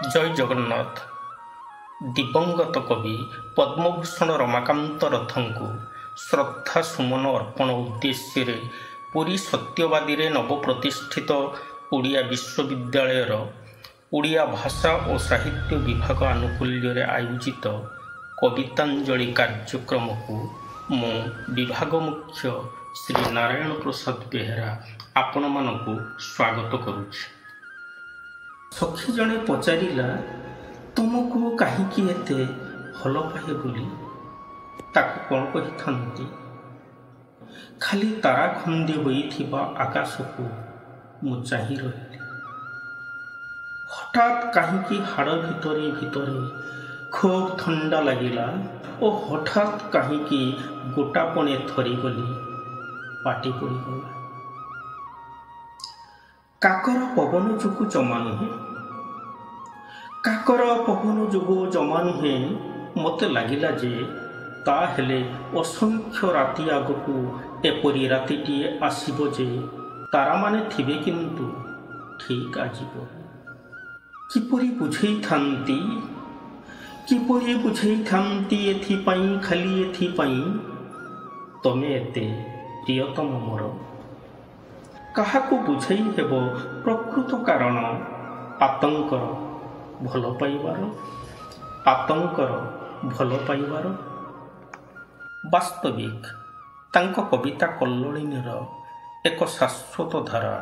ଜୟ ଜଗନ୍ନାଥ। ଦିବଙ୍ଗତ କବି ପଦ୍ମଭୂଷଣ ରମାକାନ୍ତ ରଥଙ୍କୁ ଶ୍ରଦ୍ଧା ସୁମନ ଅର୍ପଣ ଉଦ୍ଦେଶ୍ୟରେ ପୁରୀ ସତ୍ୟବାଦୀରେ ନବପ୍ରତିଷ୍ଠିତ ଓଡ଼ିଆ ବିଶ୍ୱବିଦ୍ୟାଳୟର ଓଡ଼ିଆ ଭାଷା ଓ ସାହିତ୍ୟ ବିଭାଗ ଆନୁକୂଲ୍ୟରେ ଆୟୋଜିତ କବିତାଞ୍ଜଳି କାର୍ଯ୍ୟକ୍ରମକୁ ମୁଁ ବିଭାଗ ମୁଖ୍ୟ ଶ୍ରୀ ନାରାୟଣ ପ୍ରସାଦ ବେହେରା ଆପଣମାନଙ୍କୁ ସ୍ୱାଗତ କରୁଛି। ସଖୀ ଜଣେ ପଚାରିଲା, ତୁମକୁ କାହିଁକି ଏତେ ଭଲ ପାଏ ବୋଲି? ତାକୁ କ'ଣ କହିଥାନ୍ତି? ଖାଲି ତାରା ଖଣ୍ଡେ ହୋଇଥିବା ଆକାଶକୁ ମୁଁ ଚାହିଁ ରହିଲି। ହଠାତ୍ କାହିଁକି ହାଡ଼ ଭିତରେ ଭିତରେ ଖୁବ୍ ଥଣ୍ଡା ଲାଗିଲା ଓ ହଠାତ୍ କାହିଁକି ଗୋଟାପଣେ ଥରିଗଲି, ପାଟି ପଡ଼ିଗଲା। କାକର ପବନ ଯୋଗୁଁ ଜମା ନୁହେଁ, କାକର ପବନ ଯୋଗୁଁ ଜମା ନୁହେଁ। ମୋତେ ଲାଗିଲା ଯେ ତାହେଲେ ଅସଂଖ୍ୟ ରାତି ଆଗକୁ ଏପରି ରାତିଟିଏ ଆସିବ ଯେ ତାରାମାନେ ଥିବେ, କିନ୍ତୁ ଠିକ୍ ଆଜିବ। କିପରି ବୁଝେଇଥାନ୍ତି, କିପରି ବୁଝେଇଥାନ୍ତି, ଏଥିପାଇଁ, ଖାଲି ଏଥିପାଇଁ ତମେ ଏତେ ପ୍ରିୟତମ ମୋର। କାହାକୁ ବୁଝେଇ ହେବ ପ୍ରକୃତ କାରଣ ଆତଙ୍କର ଭଲ ପାଇବାର, ଆତଙ୍କର ଭଲ ପାଇବାର? ବାସ୍ତବିକ ତାଙ୍କ କବିତା କଲ୍ଲୋଳିନୀର ଏକ ଶାଶ୍ୱତ ଧାରା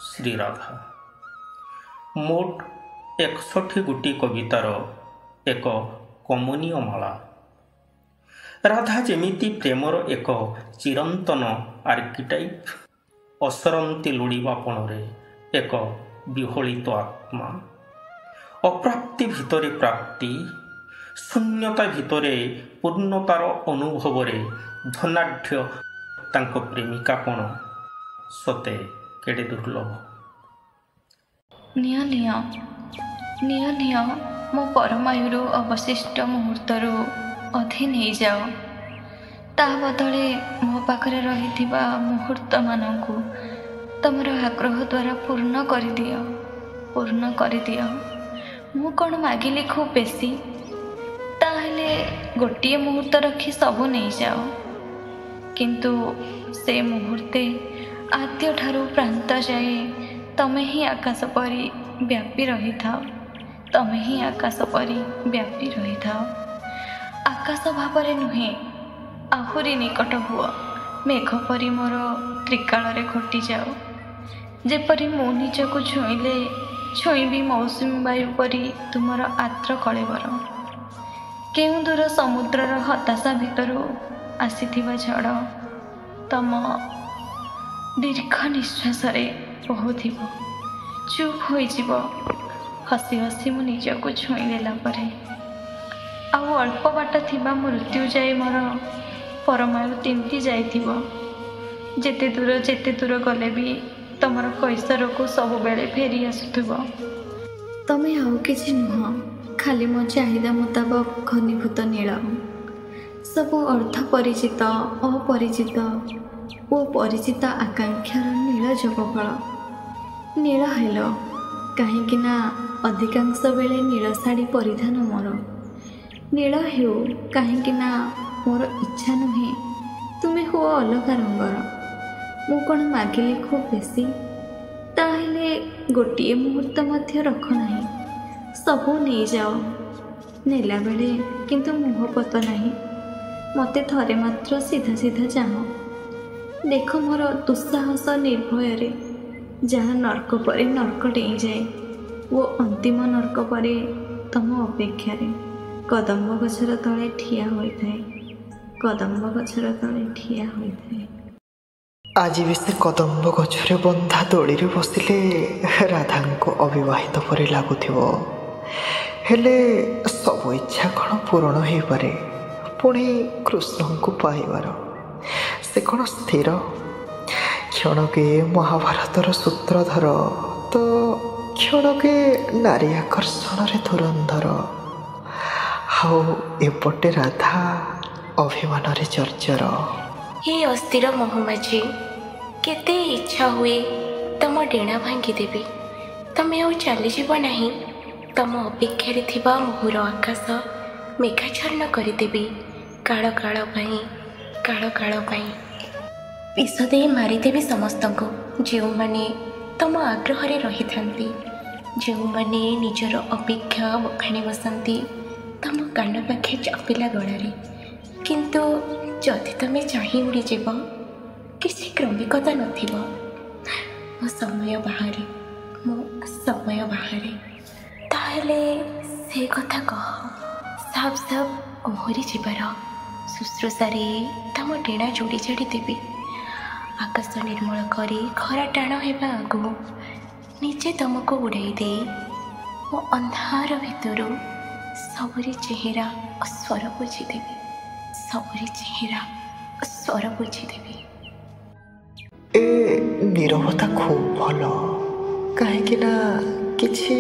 ଶ୍ରୀରାଧା। ମୋଟ 61 ଗୋଟି କବିତାର ଏକ କମନୀୟ ମାଳା। ରାଧା ଯେମିତି ପ୍ରେମର ଏକ ଚିରନ୍ତନ ଆର୍କିଟାଇପ୍, ଅସରନ୍ତି ଲୋଡ଼ିବା ପଣରେ ଏକ ବିହଳିତ ଆତ୍ମା, ଅପ୍ରାପ୍ତି ଭିତରେ ପ୍ରାପ୍ତି, ଶୂନ୍ୟତା ଭିତରେ ପୂର୍ଣ୍ଣତାର ଅନୁଭବରେ ଧନାଢ଼୍ୟ ତାଙ୍କ ପ୍ରେମିକାପଣ ସତେ କେଡ଼େ ଦୁର୍ଲଭ। ନିଅ ନିଅ, ନିଅ ନିଅ, ମୋ ପରମାୟୁରୁ ଅବଶିଷ୍ଟ ମୁହୂର୍ତ୍ତରୁ ଅଧେ ନେଇଯାଅ। ତା ବଦଳେ ମୋ ପାଖରେ ରହିଥିବା ମୁହୂର୍ତ୍ତମାନଙ୍କୁ ତମର ଆଗ୍ରହ ଦ୍ୱାରା ପୂର୍ଣ୍ଣ କରିଦିଅ, ପୂର୍ଣ୍ଣ କରିଦିଅ। ମୁଁ କ'ଣ ମାଗିଲି ଖୁବ୍ ବେଶୀ? ତାହେଲେ ଗୋଟିଏ ମୁହୂର୍ତ୍ତ ରଖି ସବୁ ନେଇଯାଅ। କିନ୍ତୁ ସେ ମୁହୂର୍ତ୍ତେ ଆଦ୍ୟଠାରୁ ପ୍ରାନ୍ତ ଯାଏ ତମେ ହିଁ ଆକାଶ ପରି ବ୍ୟାପି ରହିଥାଅ, ତମେ ହିଁ ଆକାଶ ପରି ବ୍ୟାପି ରହିଥାଅ। ଆକାଶ ଭାବରେ ନୁହେଁ, ଆହୁରି ନିକଟ ହୁଅ, ମେଘ ପରି ମୋର ତ୍ରିକାଳରେ ଘୋଟିଯାଅ। ଯେପରି ମୁଁ ନିଜକୁ ଛୁଇଁଲେ ଛୁଇଁବି ମୌସୁମୀ ବାୟୁ ପରି ତୁମର ଆର୍ଦ୍ର କଳେବର। କେଉଁ ଦୂର ସମୁଦ୍ରର ହତାଶା ଭିତରୁ ଆସିଥିବା ଝଡ଼ ତମ ଦୀର୍ଘ ନିଶ୍ୱାସରେ ବହୁଥିବ, ଚୁପ୍ ହୋଇଯିବ ହସି ହସି ମୁଁ ନିଜକୁ ଛୁଇଁ ଦେଲା ପରେ। ଆଉ ଅଳ୍ପ ବାଟ ଥିବା ମୃତ୍ୟୁ ଯାଏ ମୋର ପରମାୟୁ ତିନ୍ତି ଯାଇଥିବ। ଯେତେ ଦୂର ଯେତେ ଦୂର ଗଲେ ବି ତମର କୈଶୋରକୁ ସବୁବେଳେ ଫେରି ଆସୁଥିବ। ତମେ ଆଉ କିଛି ନୁହଁ, ଖାଲି ମୋ ଚାହିଦା ମୁତାବକ ଘନୀଭୂତ ନୀଳ। ସବୁ ଅର୍ଦ୍ଧ ପରିଚିତ, ଅପରିଚିତ ଓ ପରିଚିତ ଆକାଂକ୍ଷାର ନୀଳ ଯୋଗଫଳ। ନୀଳ ହେଲ କାହିଁକି ନା ଅଧିକାଂଶ ବେଳେ ନୀଳ ଶାଢ଼ୀ ପରିଧାନ ମୋର। ନୀଳ ହେଉ କାହିଁକି ନା ମୋର ଇଚ୍ଛା ନୁହେଁ ତୁମେ ହୁଅ ଅଲଗା ରଙ୍ଗର। ମୁଁ କ'ଣ ମାଗିଲି ଖୁବ୍ ବେଶୀ? ତାହେଲେ ଗୋଟିଏ ମୁହୂର୍ତ୍ତ ମଧ୍ୟ ରଖ ନାହିଁ, ସବୁ ନେଇଯାଅ। ନେଲାବେଳେ କିନ୍ତୁ ମୁହଁ ପତ ନାହିଁ, ମୋତେ ଥରେ ମାତ୍ର ସିଧା ସିଧା ଚାହଁ। ଦେଖ ମୋର ଦୁଃସାହସ ନିର୍ଭୟରେ, ଯାହା ନର୍କ ପରେ ନର୍କ ଡେଇଁଯାଏ ଓ ଅନ୍ତିମ ନର୍କ ପରେ ତମ ଅପେକ୍ଷାରେ କଦମ୍ବ ଗଛର ତଳେ ଠିଆ ହୋଇଥାଏ, କଦମ୍ବ ଗଛର ତଳେ ଠିଆ ହୋଇଥାଏ। ଆଜି ବି ସେ କଦମ୍ବ ଗଛରେ ବନ୍ଧା ଦୋଳିରେ ବସିଲେ ରାଧାଙ୍କୁ ଅବିବାହିତ ପରି ଲାଗୁଥିବ। ହେଲେ ସବୁ ଇଚ୍ଛା କ'ଣ ପୂରଣ ହେଇପାରେ? ପୁଣି କୃଷ୍ଣଙ୍କୁ ପାଇବାର ସେ କ'ଣ ସ୍ଥିର? କ୍ଷଣକେ ମହାଭାରତର ସୂତ୍ରଧର ତ କ୍ଷଣକେ ନାରୀ ଆକର୍ଷଣରେ ଧୁରନ୍ଧର, ଆଉ ଏପଟେ ରାଧା ଅଭିମାନରେ ଜର୍ଜର। ହେ ଅସ୍ଥିର ମହୁମାଛି, କେତେ ଇଚ୍ଛା ହୁଏ ତମ ଡେଣା ଭାଙ୍ଗିଦେବି, ତମେ ଆଉ ଚାଲିଯିବ ନାହିଁ। ତମ ଅପେକ୍ଷାରେ ଥିବା ମୋହର ଆକାଶ ମେଘାଚ୍ଛନ୍ନ କରିଦେବି କାଳ କାଳ ପାଇଁ, କାଳ କାଳ ପାଇଁ। ବିଷ ଦେଇ ମାରିଦେବି ସମସ୍ତଙ୍କୁ, ଯେଉଁମାନେ ତମ ଆଗ୍ରହରେ ରହିଥାନ୍ତି, ଯେଉଁମାନେ ନିଜର ଅପେକ୍ଷା ବଖାଣି ବସନ୍ତି ତମ କାନ ପାଖେ ଚାପିଲା ଗଳାରେ। କିନ୍ତୁ ଯଦି ତମେ ଚାହିଁ ଉଡ଼ିଯିବ, କିଛି କ୍ରମିକତା ନଥିବ। ମୋ ସମୟ ବାହାରେ, ମୋ ସମୟ ବାହାରେ। ତାହେଲେ ସେ କଥା କହ, ସାପ ସାପ ଓହରି ଯିବାର ଶୁଶ୍ରୂଷାରେ ତମ ଡେଣା ଯୋଡ଼ି ଯୋଡ଼ି ଦେବି। ଆକାଶ ନିର୍ମଳ କରି ଖରା ଟାଣ ହେବା ଆଗରୁ ନିଜେ ତମକୁ ଉଡ଼ାଇ ଦେଇ ମୋ ଅନ୍ଧାର ଭିତରୁ ସବୁରି ଚେହେରା ଓ ସ୍ୱର ବୁଝିଦେବି, ସବୁରି ଚେହେରା ଓ ସ୍ୱର ବୁଝିଦେବି। ଏ ନୀରବତା ଖୁବ୍ ଭଲ, କାହିଁକି ନା କିଛି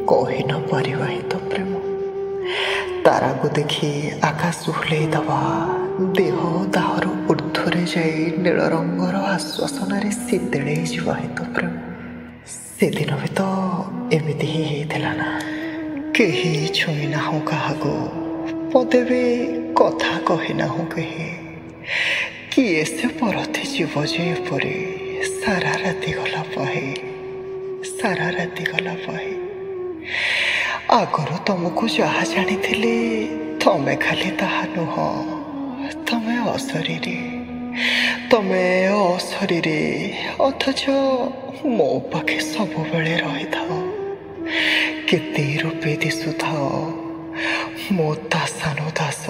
କହି ନ ପାରିବା ହିଁ ତ ପ୍ରେମ। ତାରାକୁ ଦେଖି ଆକାଶ ଭୁଲେଇ ଦେବା, ଦେହ ଦାହରୁ ଉର୍ଦ୍ଧ୍ୱରେ ଯାଇ ନୀଳ ରଙ୍ଗର ଆଶ୍ୱାସନାରେ ଶୀତଳେଇ ଯିବା ହିଁ ତ ପ୍ରେମ। ସେଦିନ ବି ତ ଏମିତି ହିଁ ହେଇଥିଲା ନା? କେହି ଛୁଇଁ ନାହୁଁ କାହାକୁ, ପଦେ ବି କଥା କହିନାହୁଁ କେହି। କିଏ ସେ ପରଥି ଯିବ ଯେ ଏପରି ସାରା ରାତି ଗଲା ପାହି, ସାରା ରାତି ଗଲା ପାହି। ଆଗରୁ ତମକୁ ଯାହା ଜାଣିଥିଲି, ତମେ ଖାଲି ତାହା ନୁହଁ। ତମେ ଅଶରୀରୀ, ତମେ ଅଶରୀରୀ, ଅଥଚ ମୋ ପାଖେ ସବୁବେଳେ ରହିଥାଅ। କେତେ ରୂପେ ଦିଶୁଥାଅ ମୋ ଦାସାନୁ ଦାସ।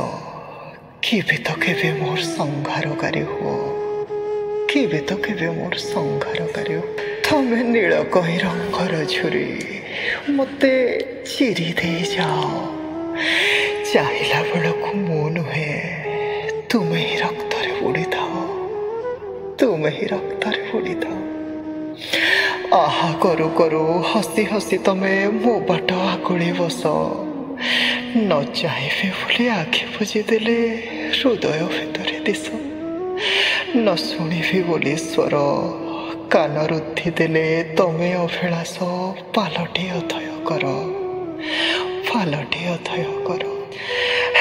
କେବେ ତ କେବେ ମୋର ସଂହାରକାରୀ ହୁଅ, କେବେ ତ କେବେ ମୋର ସଂହାରକାରୀ ହୁଅ। ତମେ ନୀଳ କହି ରଙ୍ଗର ଝୁରି ମୋତେ ଚିରି ଦେଇ ଯାଅ। ଚାହିଁଲା ବେଳକୁ ମୁଁ ନୁହେଁ, ତୁମେ ହିଁ ରକ୍ତରେ ବୁଡ଼ିଥାଅ, ତୁମେ ହିଁ ରକ୍ତରେ ବୁଡ଼ିଥାଅ। ଆହା କରୁ କରୁ ହସି ହସି ତମେ ମୋ ବାଟ ଆଗୁଳି ବସ। ନ ଚାହିଁବି ବୋଲି ଆଖି ବୁଜିଦେଲେ ହୃଦୟ ଭିତରେ ଦିଶ। ନ ଶୁଣିବି ବୋଲି ସ୍ୱର କାନ ରୁଦ୍ଧି ଦେଲେ ତମେ ଅଭିଳାଷ ପାଲଟି ଅଥୟ କର, ପାଲଟି ଅଥୟ କର।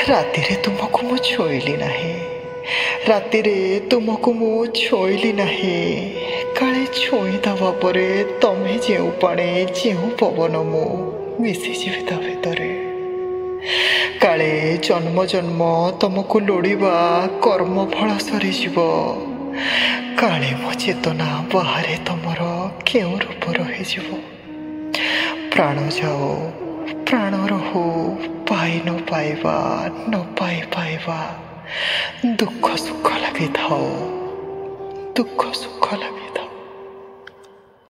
ରାତିରେ ତୁମକୁ ମୁଁ ଛୁଇଁଲି ନାହିଁ, ରାତିରେ ତୁମକୁ ମୁଁ ଛୁଇଁଲି ନାହିଁ। କାଳେ ଛୁଇଁ ଦେବା ପରେ ତମେ ଯେଉଁ ପାଣି ଯେଉଁ ପବନ ମୁଁ ମିଶିଯିବି ତା ଭିତରେ। କାଳେ ଜନ୍ମ ଜନ୍ମ ତମକୁ ଲୋଡ଼ିବା କର୍ମଫଳ ସରିଯିବ। କାଳେ ମୋ ଚେତନା ବାହାରେ ତମର କେଉଁ ରୂପ ରହିଯିବ। ପ୍ରାଣ ଯାଉ ପ୍ରାଣ ରହୁ, ପାଇ ନ ପାଇବା ନ ପାଇ ପାଇବା, ଦୁଃଖ ସୁଖ ଲାଗିଥାଉ, ଦୁଃଖ ସୁଖ ଲାଗିଥାଉ।